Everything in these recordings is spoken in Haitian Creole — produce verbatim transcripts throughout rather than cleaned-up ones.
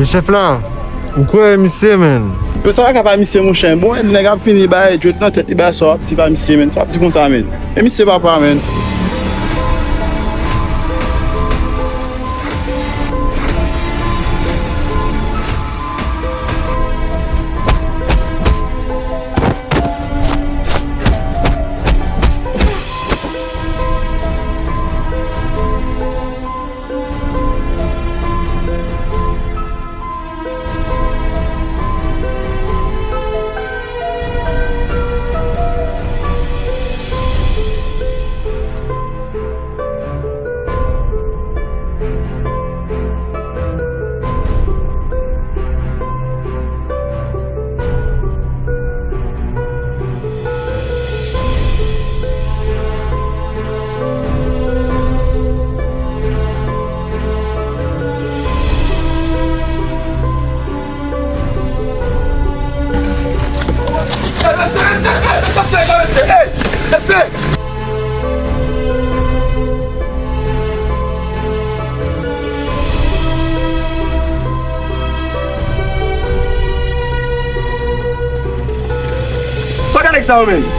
Chèf la, ou kwè misye, menn? Yo, sa pa ka pa misye, monchè. Bon, nèg ap fini bay djòt nan tèt li, bay sa w ap di pa misye, menn. Sa w ap di konsa, menn. E misye papa, menn. Sa ka nèg sa yo menm?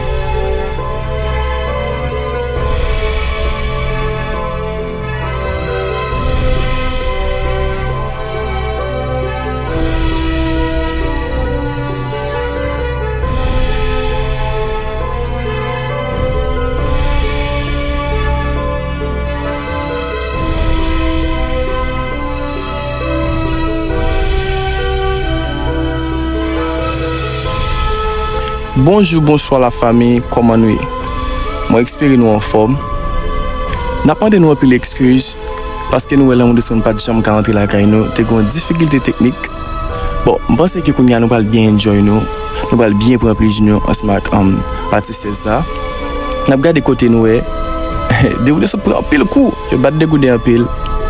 Bonjou, bonswa lafanmi, kòman nou ye? Mwen espere nou anfòm. N ap mande nou anpil ekskiz, paske nou wè lanmou de timoun pa t janm ka antre lakay nou, te gen yon difikilte teknik. Bon, m panse ke kounye a nou pral byen enjoy nou, nou pral byen pran plezi nou ansanm ak, um, pati sèz sa. N ap gade kote nou wè, de ou de sot pran anpil kou, yo bat de gouden anpil.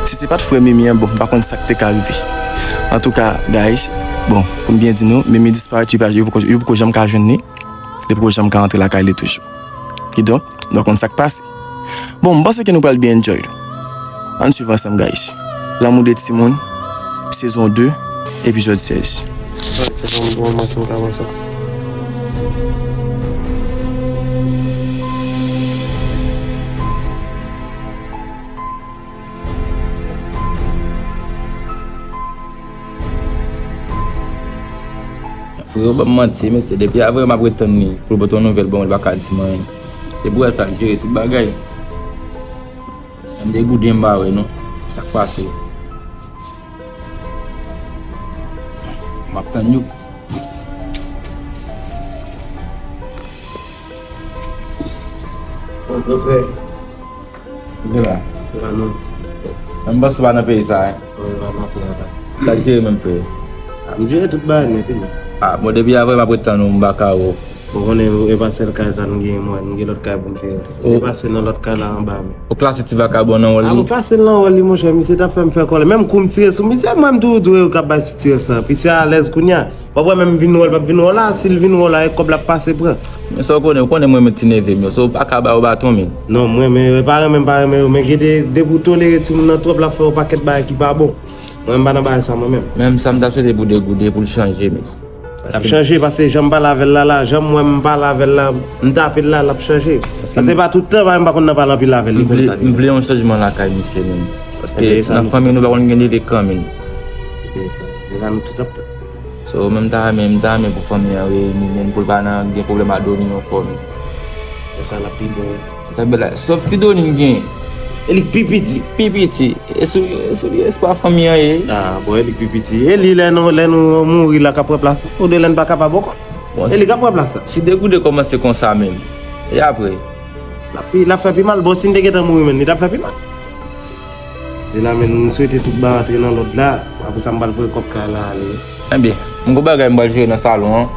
Si se pa t frè Mimi an, bon, m pa konn sa k te ka rive. Antouka, guys, bon, pou m byen di nou, Mimi disparet, yo pa, yo poko, yo poko janm ka jwenn li. Li poko janm ka antre lakay li toujou. Kidonk, nou konn sa k pase. Bon, m panse ke nou pral byen enjoy. Ann swiv ansanm, guys. Lanmou de timoun, sezon de, epizòd sèz. Ay, se bon, bon, mwen, si m ka wè sa. Freyo, ban m manti, mesye, depi avanyè m ap ret tann li pou l pote yon nouvèl ban mwen, li pa ka di m anyen. Depi w wè sa, l jere tout bagay. M degouden, m pa wè non. Sa k pase? M ap tann yo. Bon, bon, frè. Ou te la? Te la, non. Menm bòs ou pa nan peyi sa, en? Wi, pa nan peyi sa. Sa k jere menm, frè? A, m jere tout bagay nèt, wi. A, bon, depi avanyè m ap ret tann ou, m pa ka wè w. Bon, konnen, e pa sèl kay sa nou gen, mwen, nou gen lòt kay pou m jere. Ou te pase nan lòt kay la anba, men. Ou klase ti vakabon nan wòl li? A, m klase l nan wòl li, monchè, misye t ap fè m fè kòlè. Menm kou m tire sou misye, mwen, m toujou di yo k ap bay sitirans lan. Pi se alèz kounye a. W ap wè menm vin wè l, p ap vin wè w la, si l vin wè w la, e kòb l ap pase pran. Men sa w konnen, ou konnen mwen renmen ti neve m yo, so w pa ka ba yo baton, men. Non, mwen, men, pa renmen, pa renmen yo, men gen de, depi w tolere timoun nan twòp, l ap fè yon pakèt bagay ki pa bon. Mwen, m pa nan bagay sa, mwen menm. Menm sa, m ta swete pou Degoude, pou l chanje, men. L ap chanje, paske jan m pale avè l la, la, jan m wè m pale avè l la, m tape l la, l ap chanje. Paske se pa tout tan, pa, m pa konn nan pale anpil avè l, li konn sa. M vle yon chanjman lakay misye, men. Paske nan fanmi nou, pa konn gen de kan, men. Se sa, deja nou tout ap tann. So, men m ta renmen, m ta renmen pou fanmi an reyini, men pou l pa nan gen pwoblèm ak Doni ankò, men. E sa l ap pi bon. Sa bèl la. Sòf ti Doni m gen. E li k pi piti. Pi piti. E sou, e sou li espwa fanmi an ye. A, bon, e li k pi piti. E li lè nou, lè nou mouri la k ap pran plas la. Ou de lè n pa kapab ankò. Bon, e li k ap pran plas la. Si Degoude kòmanse konsa menm. E apre? L ap pi, l ap fè pi mal. Bon, si n te gentan mouri menm, li t ap fè pi mal. Di la, men, m swete tout bagay antre nan lòd la. Apre sa, m pral voye kòb kay la ale. Ebyen, m gon bagay m pral jere nan salon an.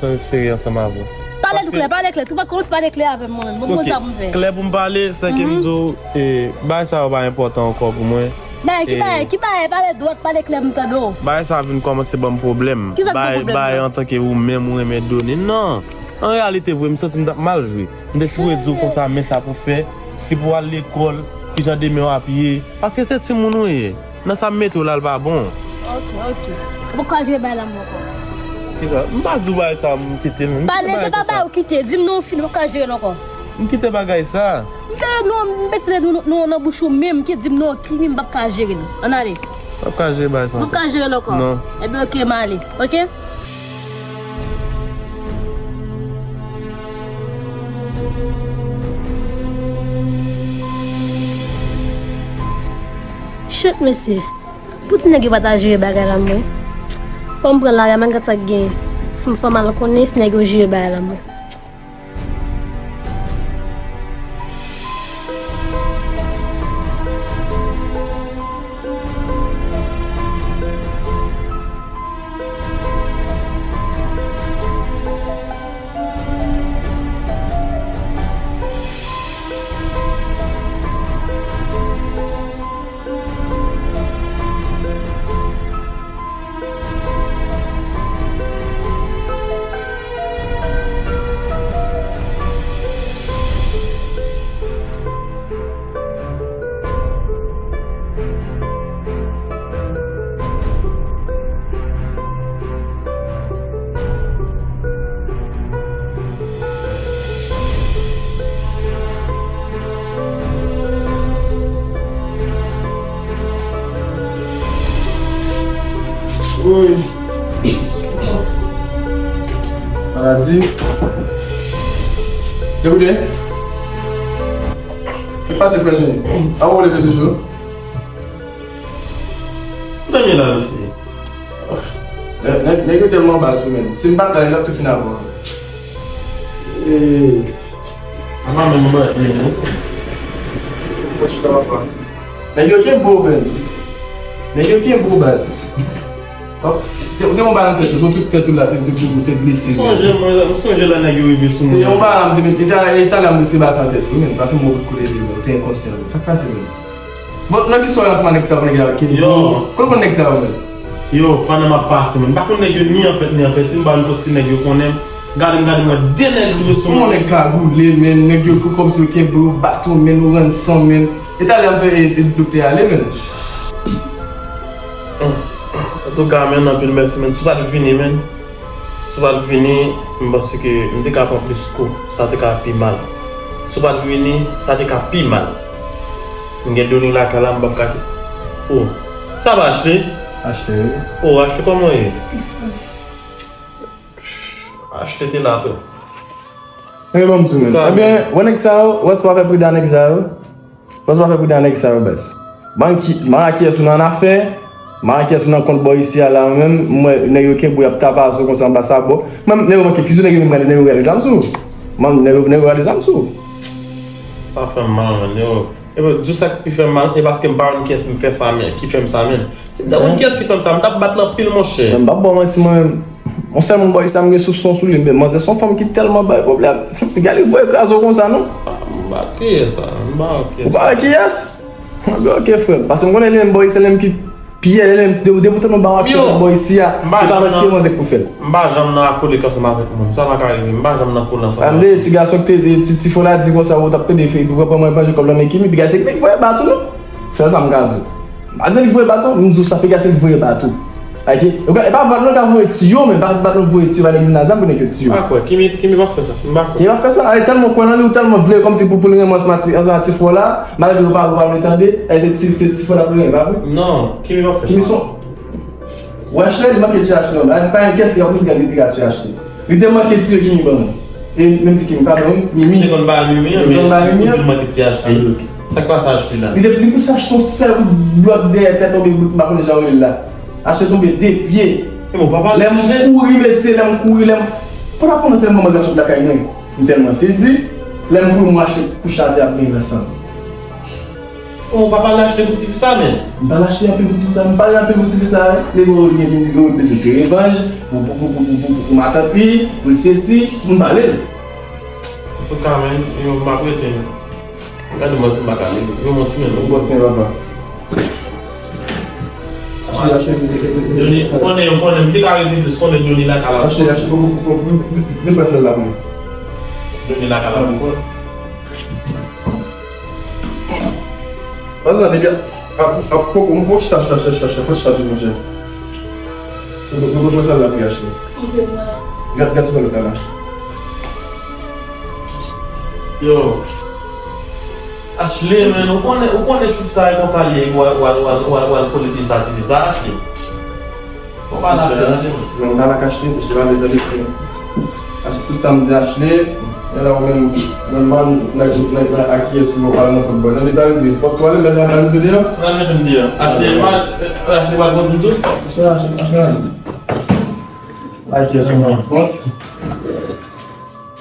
Santi serye ansanm avè w. Pale nou klè, pale klè. Tou pa kòmanse pale klè avè m, mwen. Bon, bon, sa pou m fè. Klè pou m pale, se ke m di w, e, bagay sa yo pa enpòtan ankò pou mwen. Bay, ki bagay, ki bagay, pale dwat, pale klè, m tande w. Bagay sa vin kòmanse ban m pwoblèm. Kisa k ban w pwoblèm? Bay antanke ou menm ou renmen done. Non. An reyalite vre, m santi m t ap mal jwe. M te sipoze di w konsa, men sa pou fè, si pou al lekòl, kijan demen w ap ye. Paske se timoun ou ye. Nan sa m mete w la, l pa bon. Ok, ok. Ou poko ka jere bay la m ankò. Kisa? M pa di w bagay sa, m kite l. M kite bagay sa. Pale, se pa bay ou kite. Di m non, ou fini, ou poko ka jere l ankò. M kite bagay sa. M te non, m bezwen nou, nou nan bouch ou menm, ki di m non, Kimi, m p ap ka jere l. Ann ale. M p ap ka jere bagay sa ankò. M p ap ka jere l ankò. Non. Ebyen, ok, m ale. Ok? Shit, mesye. Pou ti nèg yo pa ta jere bagay la, mwen. Fò m pran lari a, malgre sa k genyen. Fò m, fò m al konnen si nèg yo jere bagay la, mwen. Woy. Maladi. Dekoute. Sa k pase, frè Jimmy? A ou leve toujou? Dòmi la, mesye. Nèg, nèg, nèg yo tèlman bat ou, menn. Si m pa t la, nèg yo ap tou fin avè w. Ee. Apa menm bat li, non? Nèg yo kenbe w, menn. Nèg yo kenbe w, baz. Donk, si, te, ou te yon bal nan tèt ou, donk tout tèt ou la, te, te, te, te blese, menn. M sonje, mwen, m sonje lè nèg yo rive sou mwen. Se yon bal, m te mete, e talè, e talè m retire bal sa nan tèt ou, menn. Paske m wè w koule vye, menn. Ou te enkonsyant, menn. Sa k pase, menn? Bon, nan ki swa ansanm ak nèg sa yo, nèg la ki yo. Kote konn nèg sa yo, menn? Yo, pandan m ap pase, menn. M pa konn nèg yo ni anpèt, ni anpèt. Si m ba yo konsi nèg yo konnen m. Gade m, gade m, wè de nèg rive sou mwen. Kòman nèg kagoule, menn? Nèg yo kòmsi yo kenbe w, bat ou, menn, ou rann san, menn. E talè m fè e, e doktè ale, menn. Antouka, menn, anpil mèsi, menn. Si w pa t vini, menn. Si w pa t vini, m panse ke m te ka pran plis kou. Sa te ka pi mal. Si w pa t vini, sa te ka pi mal. M gen Doni lakay la, m p ap ka kite. Oh. Sa va, Ashley? Ashley, wi. Oh, Ashley, kòman w ye? Ashley te la tou. Ebyen, ban m di w, menn. Ebyen, wè nèg sa yo, wè si w pa fè pridan nèg sa yo. Baz, pa fè pridan nèg sa yo, baz. Ban ki, ban a kiyès ou nan afè, ban a kiyès ou nan kont bò isi a la, menm, m wè nèg yo kenbe w, y ap tape asou konsa anba sabò. Menm nèg yo manke fizi w, nèg yo menm rale, nèg yo rale zam sou ou. Menm nèg yo, nèg yo rale zam sou ou. Pa fè m mal, menn, yo. Epi, di w sa k pi fè m mal, e paske m pa konn kiyès m fè sa, menn, ki fè m sa, menn. Si m te konn kiyès ki fè m sa, m t ap bat l anpil, monchè. Mwen, m p ap ba w manti, mwen menm. Yon sèl moun bò isi a m gen soupson sou li, men manzè se yon fanm ki tèlman bay pwoblèm. Piga li voye kraze w konsa, non? Ah, m pa wè kiyès sa, m pa wè kiyès. Ou pa wè kiyès? Mwen, ok, frè m. Paske m konnen li menm bò isi a, li menm ki pyè, li menm, de, depi w tande yon bagay ap fèt bò isi a, li pa wè ki manzè k pou fè l. M pa janm nan akole ansanm avèk moun. Sa pa ka rive. M pa janm nan kole ansanm avèk moun. Ti gason ki te, ti, ti fò la di konsa, ou t ap pede fè, pou pran manje kòb nan men Kimi, piga se Kimi k voye bat ou, non? Sèl sa m ka di w. M pa di se li k voye bat ou, m di w sa, piga se li k voye bat ou. Ok? E pa, e pa bat nou ka voye tiyo, men pa bat nou voye tiyo, pa nèg vin a zam pou nèg yo tiyo. M pa kwè, Kimi, Kimi p ap fè sa. M pa kwè. Kimi p ap fè sa, e tèlman w kwè nan li, ou tèlman vle kòmsi pou, pou l renmen ansanm ak ti, ansanm ak ti fò la, malgre ou pa, ou pa vle tande, e se ti, se ti fò la pou l renmen, pa vre? Non, Kimi p ap fè sa. Kimi son, w Ashley, li manke di Ashley, non. Li di pa gen kiyès ki ap toujou gade piga di Ashley. Li te manke tiyo Kimi ban mwen. E menm di Kimi, padon, wi, Mimi. Li te konn ba Mimi an, men ou di l manke ti Ashley. Sa k pase Ashley la? Li te, li pouse achte yon sèl kout blòk dèyè tèt, tonbe bout, m pa konnen jan rele l la. Ashley tonbe de pye. Lè m kouri, mesye, lè m kouri, lè m, pandan, pandan tèlman manzè sot lakay mwen, m tèlman sezi. Lè m kouri, m wè Ashley kouche atè ap benyen nan san. Oh, papa l achte pou tifi sa, menn. M pa l achte anpil pou tifi sa, m pa l anpil pou tifi sa, wi. Nèg yo gen, gen, gen bezwen ti revanj, pou, pou, pou matant li, pou l sezi, m pale l. Antouka, menn, yo, m ap rete, menn. Gade mwen si m pa ka li. Yo, bon ti menn, bon ti menn, papa. Johnny, ou konnen, ou konnen, m te ka rete plis, konnen Johnny lakay la. Achte, achte, pou, pou, pou, pou, vin pase la, mwen. Johnny lakay la, pou. Pase la, depi, a, a, poko, m poko chita, chita, chita, chita, chita, poko chita, monchè. Mwen, mwen, mwen, sa la, pou achte. Gad, gad, sou la, la. Yo. Ashley, men, ou konnen, ou konnen tip sa e konsa li ye, w al, w al, w al, w al, w al kole pye sa, tifi sa, Ashley. Ou pa nan afè, tande, men. Men, ou ta nan Ashley, te chita, tande, tande. Ashley, tout sa m di Ashley, e la, ou menm, menm man, nan, nan, nan, ak kiyès ou pral nan foutbòl. Tande sa, m di, fòk ou ale, lè nan, nan, tande, an? Nan, mete m deyò. Ashley, mal, Ashley, pral kontinye tou? Ashley, Ashley, Ashley. Ak kiyès ou nan foutbòl?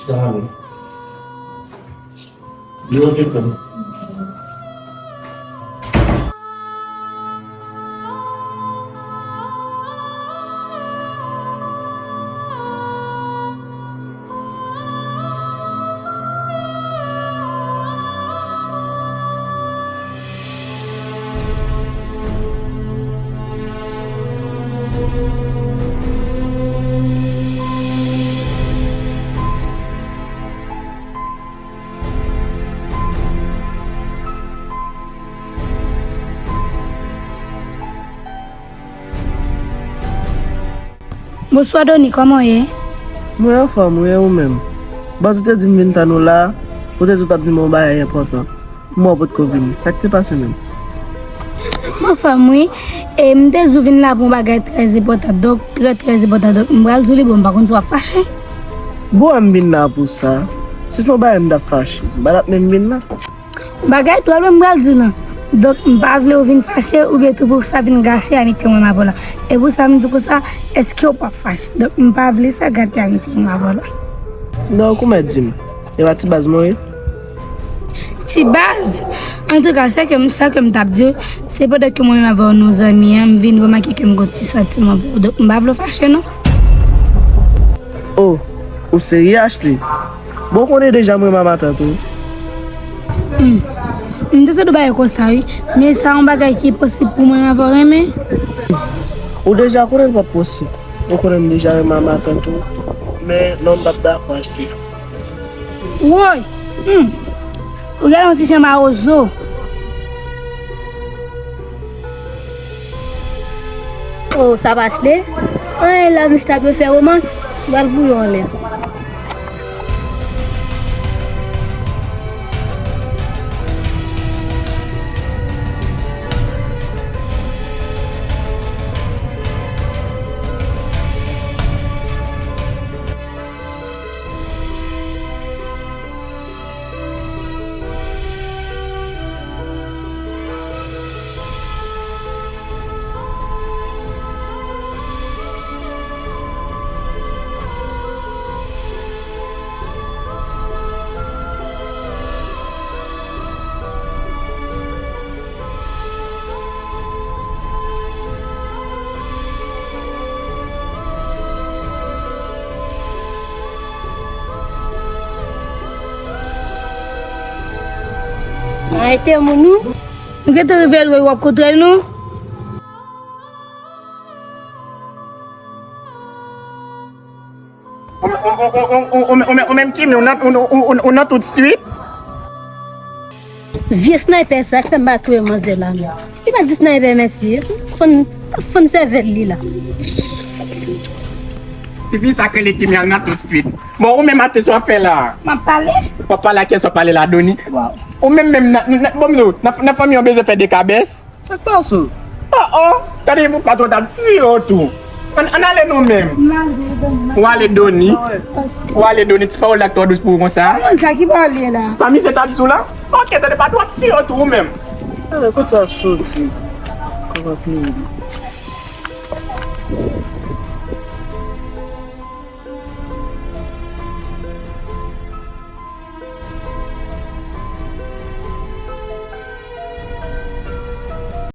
Sa ale. Yo, ok, frè m. Bonswa, Doni, kòman w ye? Mwen anfòm, wi, e ou menm? Baz, ou te di m vin tann ou la, ou te di w t ap di m yon bagay enpòtan. M wè w potko vini. Sa k te pase menm? M anfòm, wi. E m te di w vin la pou yon bagay trè enpòtan. Donk, trè, trè enpòtan. Donk, m pral di w li, bon, m pa konn si w ap fache. Bon, m vin la pou sa. Si se yon bagay m t ap fache, m pa t ap menm vin la. Bagay twòp lwen m pral di w lan. Donk, m pa vle w vin fache oubyen tou pou sa vin gache amitye mwen avè w la. E pou sa m di w konsa, èske w p ap fache? Donk, m pa vle sa gate amitye mwen avè w la. Non, kouman di m? E pa ti baz mwen ye? Ti baz? Antouka, sa ke m, sa ke m t ap di w, se pandan ke mwen menm avè w nou zanmi an, m vin remake ke m gon ti santiman pou ou. Donk, m pa vle w fache, non. Oh, ou serye, Ashley? Bon, ou konnen deja mwen renmen matant ou. Hmm. M te tande w bay konsa, wi. Men sa yon bagay ki posib pou mwen avè w renmen. Ou deja konnen l p ap posib. Ou konnen m deja renmen matant ou. Men non, m p ap dakò, Ashley. Woy! Hmm. Ou gade yon ti jan mawozo. Oh, sa pa Ashley? Anyen la, m chita ap fè romans. M pral bouyon anlè. Arete moun ou. Nou gentan rive lwen, w ap kontre nou. Ou, ou, ou menm Kimi, ou nan, ou, ou, ou, ou nan tout swit. Vye sniper sa k fè m pa touye manzè la menm. Li pa di sniper mèsi. Fann, fann sèvèl li la. Tifi sa k rele Kimi al nan tout swit. Bon, ou menm atè sa w ap fè la? M ap pale. W ap pale ak kiyès w ap pale la, Doni? Waw. Ou menm menm nan, nan, bon, m di w, nan, nan fanmi an bezwen fè dekabès. Sa k pase w? Oh, oh, tande pou patwon t ap tiye w tou. Ann, ann ale nou menm. Ou ale Doni. Ou ale Doni, ti pawòl la k twò dous pou ou konsa. Sa ki pale la? Sa misye t ap di w la? Ok, tande patwon ap tiye w tou ou menm. Ala, kote sa soti? Kòman pou li?